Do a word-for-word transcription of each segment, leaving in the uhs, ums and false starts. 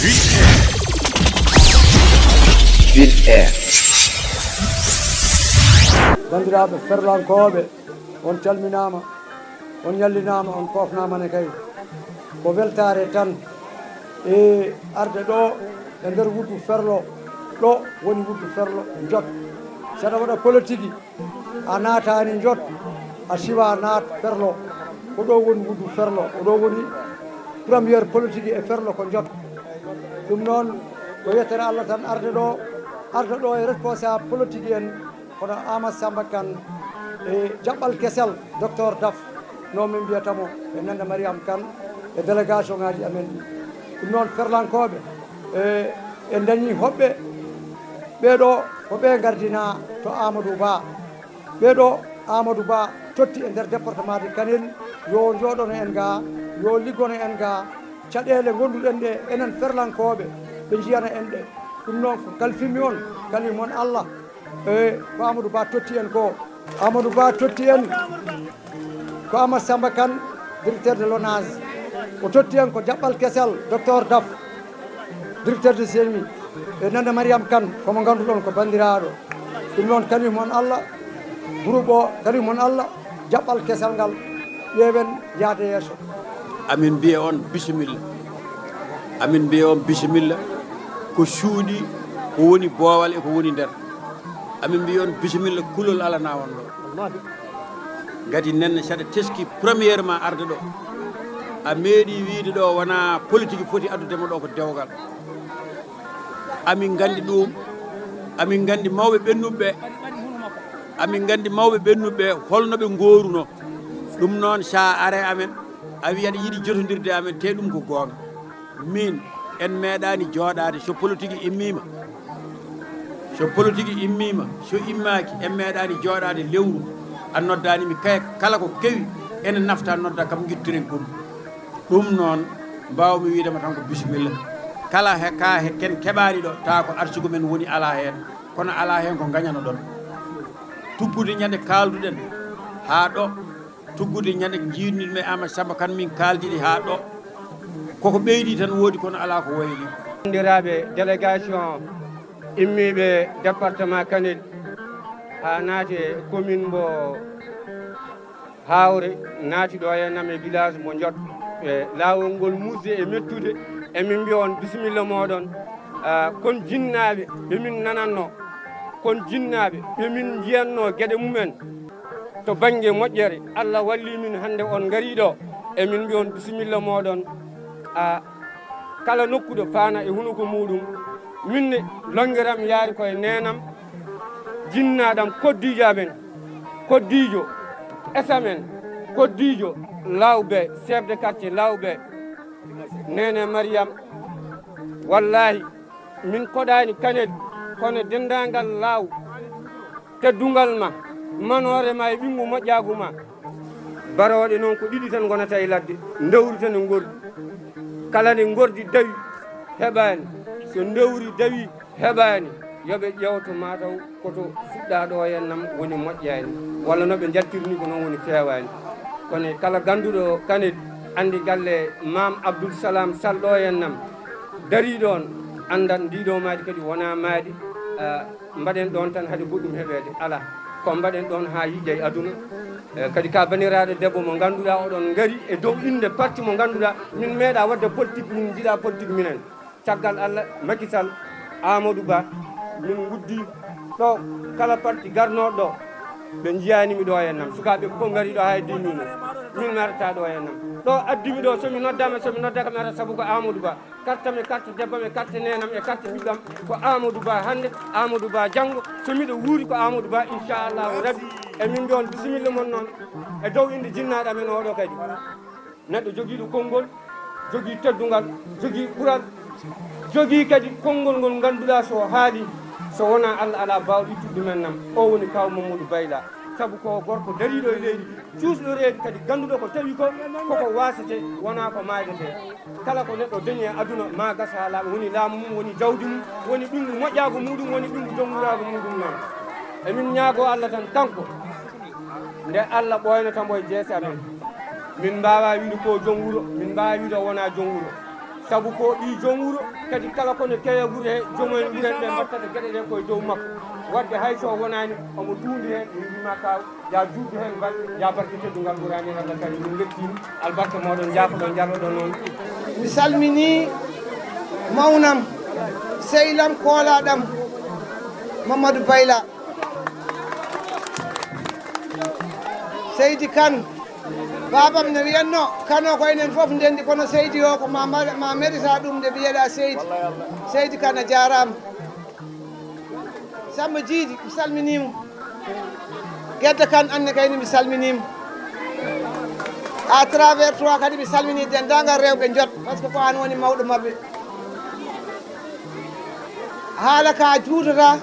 Vide Air. Banndiraaɓe ferlankooɓe, on calminaama, on ñallinaama, on koofnaama ne kay. Ko weltaare tan e arde ɗo e nder wuddu ferlo, ɗo woni wuddu ferlo Njot. Saɗa waɗa politiki, a naataani Njot, a siwa naat ferlo. Ko ɗo woni wuddu ferlo, ko ɗo woni première politique e ferlo ko Njot. Ɗum noon ko yettere Allah tan arde ɗo, arde ɗo e responsable politique en, kono Amadou Samba Kane e jaɓɓal kesal docteur Daf, no min mbiyata mo e nande Mariam Kane e délégation ngaji amen ɗi. Ɗum noon ferlankooɓe, e en dañi hoɓɓe, ɓeeɗo ko ɓe ngardina to Amadou Ba. Ɓeeɗo Amadou Ba totti e nder département de Kanel, yo jooɗono en ga, yo liggono en ga, caɗeele gonduɗen ɗe enen ferlankooɓe ɓe njiyana en ɗe. Ɗum noon ko kalfimi on, kalfimi on Allah. E ko Amadou Ba totti en ko, Amadou Ba totti en ko Amadou Samba Kane, directeur de l'onage. O totti en ko jaɓɓal kesal docteur Daf, directeur de semi, e nande Mariam Kane, komo ngannduɗon ko banndiraaɗo. Ɗum noon kalfimi on Allah, groupe o kalfimi on Allah, jaɓɓal kesal ngal ƴeewen yaade yeeso. Amin mbiya on bisimilla. Amin mbiya on bisimilla ko suuɗi, ko woni boowal e ko woni nder. Amin mbiya on bisimilla, kulol alana on ɗo. Ngati nenne saɗa teski premièrement arde ɗo, a meeɗi wiide ɗo wona politique foti addudema ɗo ko dewgal. Amin nganndi ɗum, amin nganndi mawɓe ɓennuɓe ɓe, amin nganndi mawɓe ɓennuɓe ɓe holno ɓe ngooruno. Ɗum noon sa are amen a wi aɗa yiɗi jotondirde amen, te ɗum ko goonga. Min en meeɗaani jooɗaade so politique immiima. So politique immiima, so immaaki, en meeɗaani jooɗaade lewru a noddaani mi kay. Kala ko kewi ene nafta nodda kam, ngittiren kon. Ɗum noon mbaawmi wiidema tan ko bisimilla. Kala he ka he ken keɓaani ɗo, taa ko arsugo men woni alaa heen, kono alaa heen ko ngañanoɗon. Tuggude ñande kaalduɗen haa ɗo, tuggude ñande jiidnuɗen e Amadou Samba Kane, min kaaldiɗi haa ɗo. Koko ɓeydi tan woodi, kono alaa ko wayi ni. Banndiraaɓe délégation immiiɓe département Kanel haa naati e commune mbo Haawre, naati ɗo e nam e village mbo Njot. E laawol ngol muusde e mettude, emin mbiya on bisimilla mooɗon. Ah, kon jinnaaɓe ɓe min nananno, kon jinnaaɓe ɓe min njiyanno geɗe mumen to bannge moƴƴere. Allah walli min hannde on ngarii ɗo, emin mbiya on bisimilla mooɗon. Ah, kala nokkuɗo faana e hunuko muuɗum. Min ne, lonngiram yaari koye neenam, jinnaaɗam, koddiijo amen, koddiijo esamen, koddiijo Lawbe, chef de quartier Lawbe, Neene Mariyam. Wallaahi, min koɗaani Kanel, kono denndaangal Laaw, teddungal ma, manoore ma e ɓinngu moƴƴaagu ma. Barooɗe noon ko ɗiɗi tan ngonata e ladde, ndewri tan e ngordi. Kala nde ngordi dawi, heɓaani. So ndewri dawi, heɓaani. Yo ɓe ƴeew to Maataw, ko to fuɗɗaa ɗo e nam woni moƴƴaani, walla no ɓe njaltirni ko noon woni feewaani. Kono kala gannduɗo Kanel anndi galle Maam Abdul Salam Sal ɗo e nam, darii ɗoon, anndan ndii ɗoo maadi kadi wonaa maadi, ah, mbaɗen ɗoon tan hade goɗɗum heɓeede, alaa. Ko mbaɗen ɗoon haa yiƴa e aduna. Eh, kadi ka banndiraaɗo debbo mo ngannduɗaa oɗon ngari e dow innde parti mo ngannduɗaa min meeɗaa waɗde politique, min njiɗaa politique minen. Caggal Allah, Macky Sall, Amadou Ba, min nguddii ɗo, kala parti garnooɗo ɗo, ɓe njiyaani mi ɗo e nam. Sukaaɓe fof ngari ɗo haa e diwmino, min mi arata ɗo e nam. Ɗo addi mi ɗo, so mi noddaama, so mi noddaaka mi arata sabu ko Amadou Ba. Carte am e carte debbo am e carte neenam e carte ɓiɓɓam ko Amadou Ba hannde, Amadou Ba janngo. So miɗo wuuri ko Amadou Ba, inchallahu rabbi. E min mbiya on bisimilla mon noon e dow innde jinnaaɗo amen oɗo kadi. Neɗɗo jogiiɗo konngol, jogii teddungal, jogii ɓural, jogii kadi konngol ngol ngannduɗaa so haali, so wonaa Allah alaa baawɗo ittude ɗumen nam. O woni Kaaw Mamadou Bayla, sabu ko gorko dariiɗo e leydi, cuusɗo reedu kadi gannduɗo ko tawi ko, koko waasete, wonaa ko maaydete. Kala ko neɗɗo dañi e aduna, ma gas haa laaɓa, woni laamu mum, woni jawdi mum, woni ɓinngu moƴƴaagu muuɗum, woni ɓinngu jom wuraagu muuɗum noon. Emin ñaagoo Allah tan kanko, nde Allah ɓooynata mbo e jeese amen. Min mbaawaa wiide ko jom wuro, min mbaawaa wiide o wonaa jom wuro. Sabu ko ɓii joom wuro, kadi kala ko no teeya wuro he, joom en wuro en ɓe mbattata geɗe ɗe koye dow makko. Wadde hay so wonaani, omo duundi heen, min mbima ka ya juutdu heen bal, ya barke teddungal ɓuraani Allah kadi min njettiima. Albarka mooɗon, njaafoɗon, njarloɗon noon. Mi salminii mawnam, sehil am, koolaaɗo am, Mamadou Bayla. Seydi Kan, baabam ne wiyanno, Kano ko enen fof ndenndi, kono seydi o ko ma, ma, ma merita ɗum nde mbiyeɗa seydi. Seydi Kan a jaaraama. Samba Jiidi, mi salminiima. Gedda Kan, anne kayni mi salminiima. À travers toi kadi mi salminii denndaangal rewɓe Njot, par ce que ko aan woni mawɗo maɓɓe. Haala ka juutata,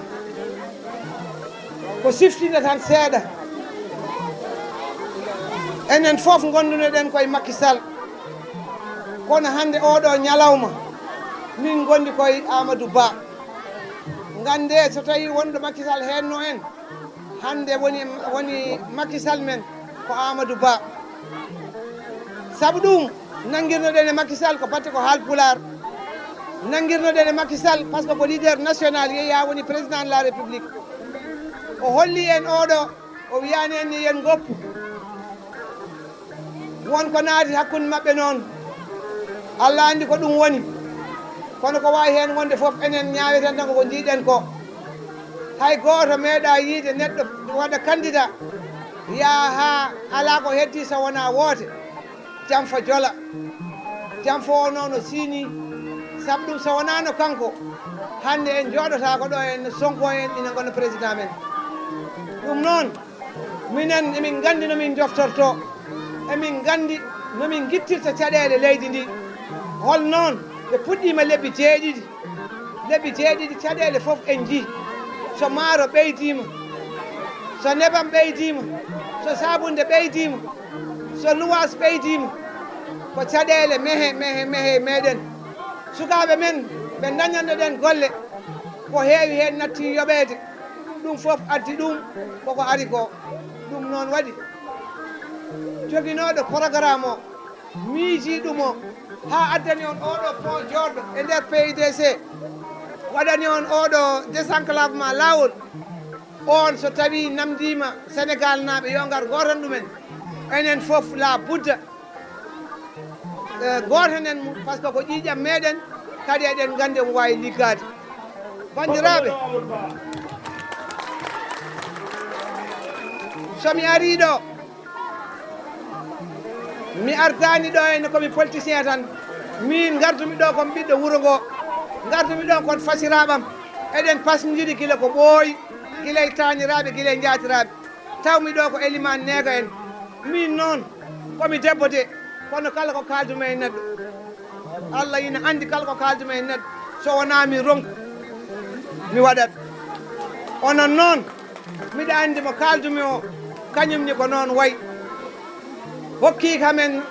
ko siftinde tan seeɗa. Enen fof ngondunoɗen koye Macky Sall, kono hannde oɗo ñalawma min ngondi koye Amadou Ba. Ngannde, so tawii wonɗo Macky Sall heenno en, hannde woni, woni Macky Sall men ko Amadou Ba. Sabu ɗum, nanngirnoɗen e Macky Sall ko batte ko haal Pulaar. Nanngirnoɗen e Macky Sall par ce que ko leader national, yeeya woni président de la République. O holli en oɗo, o wiyani en ni yen ngoppu. Won ko naati hakkunde maɓɓe noon, Allah anndi ko ɗum woni. Kono ko waawi heen wonde fof, enen ñaaweten tan ko ko njiiɗen ko. Hay gooto meeɗa yiide neɗɗo waɗa candidat, yaa haa alaa ko heddii so wonaa woote. Jam fo jola. Jam fo o noon o siini. Sabu ɗum, so wonaano kanko, hannde en njooɗotaako ɗo, en Sonko en ina ngona président men. Ɗum noon, minen emin nganndi no min njoftorto, emin nganndi no min ngittirta caɗeele leydi ndi. Hol noon ɓe puɗɗiima lebbi jeeɗiɗi? Lebbi jeeɗiɗi caɗeele fof en njii. So maaro ɓeydiima, so nebam ɓeydiima, so saabunde ɓeydiima, so luwaas ɓeydiima, ko caɗeele mehe, mehe, mehe meɗen. Sukaaɓe men ɓe ndañannoɗen golle, ko heewi heen natti yoɓeede. Ɗum fof addi ɗum koko ari ko. Ɗum noon waɗi joginooɗo programme o, miijii ɗum o, haa addani on oɗo pont joorɗo e nder P U D C, waɗani on oɗo désenclavement laawol. On so tawii namndiima Senegaal naaɓe yo ngar ngootan ɗumen, enen fof la budda, eh, ngootanen mo, par ce que ko ƴiiƴam meɗen, kadi eɗen nganndi omo waawi liggaade. Banndiraaɓe, so mi arii ɗo, mi artaani ɗo henne ko mi politicien tan. Miin ngardumi ɗo ko mi ɓiɗɗo wuro ngo. Ngardumi ɗo kon fasiraaɓam. Eɗen pasndiri gila ko ɓooyi, gila e taaniraaɓe, gila e njaatiraaɓe. Tawmi ɗo ko Elimaan Neega en. Miin noon, ko mi debbo de, kono kala ko kaaldumi e neɗɗo, Allah ina anndi kala ko kaaldumi e neɗɗo, so wonaa mi ronku, mi waɗat. Onon noon, miɗa anndi mo kaaldumi o, kañum ni ko noon wayi. Hokkii kam en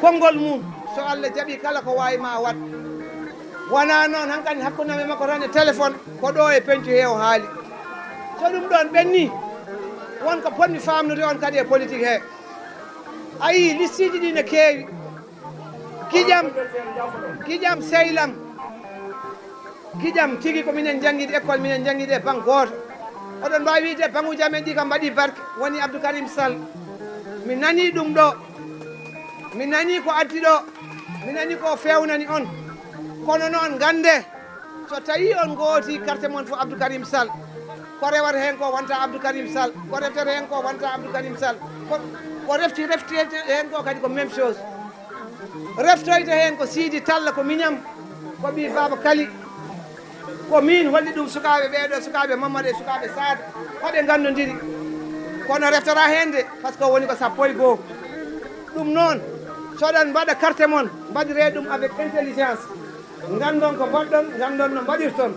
konngol mum, so Allah jaɓii kala ko waawi ma waɗ. Wonaa noon, hankadi hakkunde am e makko tan e téléphone, ko ɗo e peñcu he o haali. So ɗum ɗoon ɓennii, won ko potmi faamnude on kadi e politique he. A yii, listiiji ɗi ne keewi. Giƴam, giƴam, sehil am. Giƴam tigi ko minen njanngidi école, minen njanngidi e baŋ gooto. Oɗon mbaawi wiyde baŋuuji amen ɗi kam mbaɗi barke, woni Abdou Karim Sall. Mi nanii ɗum ɗo. Mi nanii ko addi ɗo. Mi nanii ko feewnani on. Kono noon, nganndee, so tawii on ngooti carte mon fof Abdou Karim Sall, ko rewata heen ko wonta Abdou Karim Sall, ko reftata heen ko wonta Abdou Karim Sall, ko, ko refti, refti heen ko kadi ko même chose. Reftoyta heen ko Siidi Talla, ko miñam, ko ɓii Baaba Kali, ko miin holli ɗum sukaaɓe ɓee ɗo, sukaaɓe Mamadu e sukaaɓe Saada, haa ɓe nganndondiri. Kono reftora heen de, par ce que woni ko sappo e goo. Ɗum noon, so oɗon mbaɗa carte mon, mbaɗiree ɗum avec intelligence. Nganndon ko mbaɗɗon, nganndon no mbaɗirton.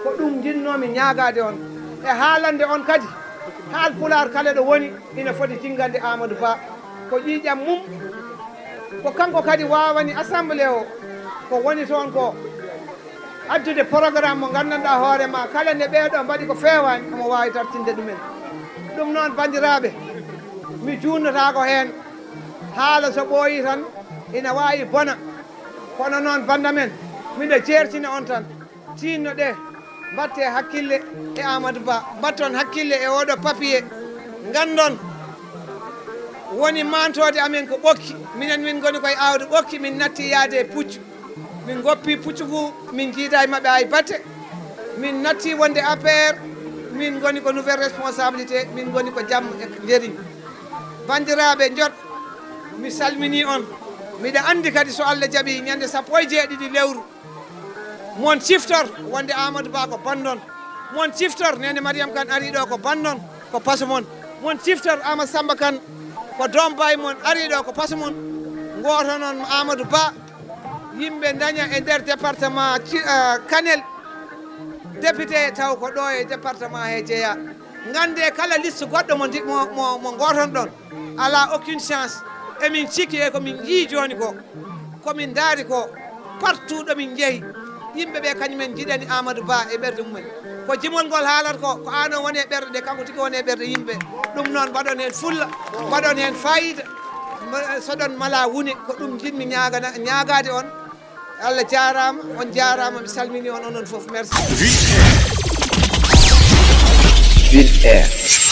Ko ɗum njinnoomi ñaagaade on. E haalande on kadi, haal Pulaar kala ɗo woni, ina foti jinngande Amadou Ba. Ko ƴiiƴam mum, ko kanko kadi waawani assemblée o, ko woni toon ko addude programme mo nganndanɗaa hoore ma, kala nde ɓee ɗo mbaɗi ko feewaani, omo waawi dartinde ɗumen. Ɗum noon, banndiraaɓe, mi juutnotaako heen. Haala so ɓooyii tan, ina waawi bona. Kono noon, bannda men, miɗo jeertina on tan, tiinno ɗe, mbatte hakkille e Amadou Ba, mbatton hakkille e oɗo papier, nganndon woni maantode amen ko ɓokki, minen min ngoni koye aawde ɓokki, min natti yaade e puccu, min ngoppi puccu ngu, min njiida e maɓɓe hay batte, min natti wonde A P R, min ngoni ko nouvelle responsabilité, min ngoni ko jam e njeriñ. Banndiraaɓe, njot, mi salminii on. Miɗa anndi kadi, so Allah jaɓii, ñande sappo e jeeɗiɗi lewru, mon ciftor wonde Amadou Ba ko banndon. Mon ciftor Neene Mariam Kan arii ɗo ko banndon, ko paso mon. Mon ciftor Amadou Samba Kan ko doom baay mon arii ɗo ko paso mon. Ngootonon Amadou Ba, yimɓe ndaña e nder département ci-, eh, Kanel député taw ko ɗo e département he jeyaa. Nganndee kala liste goɗɗo mo ndi-, mo, mo, mo ngooton ɗon, alaa aucune chance. Emin cikki e ko min njii jooni ko, ko min ndaari ko, partout ɗo min njehi, yimɓe ɓe kañum en njiɗani Amadou Ba e ɓerɗe mumen. Ko jimol ngol haalata ko, ko aan o woni e ɓerɗe ɗe, kanko tigi woni e ɓerɗe yimɓe. Ɗum noon, mbaɗon heen fulla, mbaɗon heen faayiida, mba-, soɗon mala wune, ko ɗum njiɗmi ñaagana-, ñaagaade on. Allah jaaraama, on jaaraama, mi salminii on, onon fof. Merci. Ville Air.